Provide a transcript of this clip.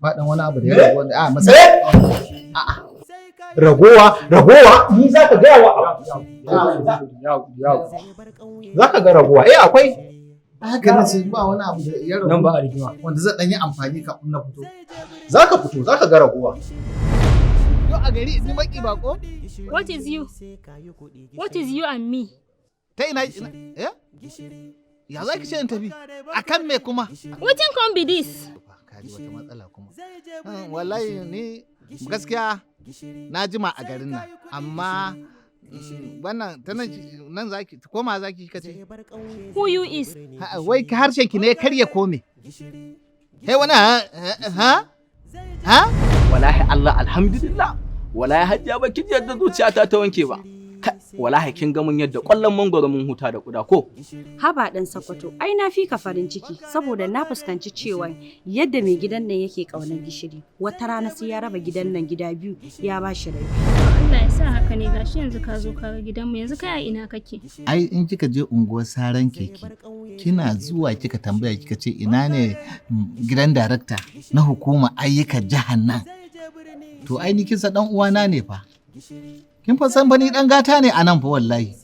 Ba dan wani abu da ya ragu wanda a masa. Ragowa, ragowa, ni za ka gaya wa abu. Za ka ga ragowa, eh, akwai. Haka ne, ce ba wani abu da ya ragu. Nan ba a rigima. Wanda zan dan yi amfani kafin na fito. Za ka fito, za ka ga ragowa. Yau a gari ni baki bako? What is you? What is you and me? Ta ina eh? Ya za ki ce in tafi? Akan me kuma? Wetin come be this? Kaji wata matsala kuma. Wallahi ni gaskiya na jima a garin nan, amma wannan ta nan, nan zaki koma zaki kace. Who you is? Wai harshen ki ne ya karya kome? Hey, wani ha ha ha? Wallahi Allah, alhamdulillah. Wallahi Hajiya, ba kin ji yadda zuciyata ta wanke ba. Kai, wallahi kin ga mun yadda kwallon mangwaro, mun huta da kuda ko. Haba ɗan Sakwato, ai na fi ka farin ciki saboda na fuskanci cewa yadda mai gidan nan yake ƙaunar Gishiri, wata rana sai ya raba gidan nan gida biyu ya ba shi rabi. Allah ya sa haka ne. Gashi yanzu ka zo ka ga gidanmu. Yanzu kai a ina kake? Ai in kika je unguwar Saran Keke, kina zuwa kika tambaya, kika ce ina ne gidan darakta na hukumar ayyukan jihar nan. To ai ni kin san dan uwana ne fa. Kin fa san fa ni dan gata ne a nan fa wallahi.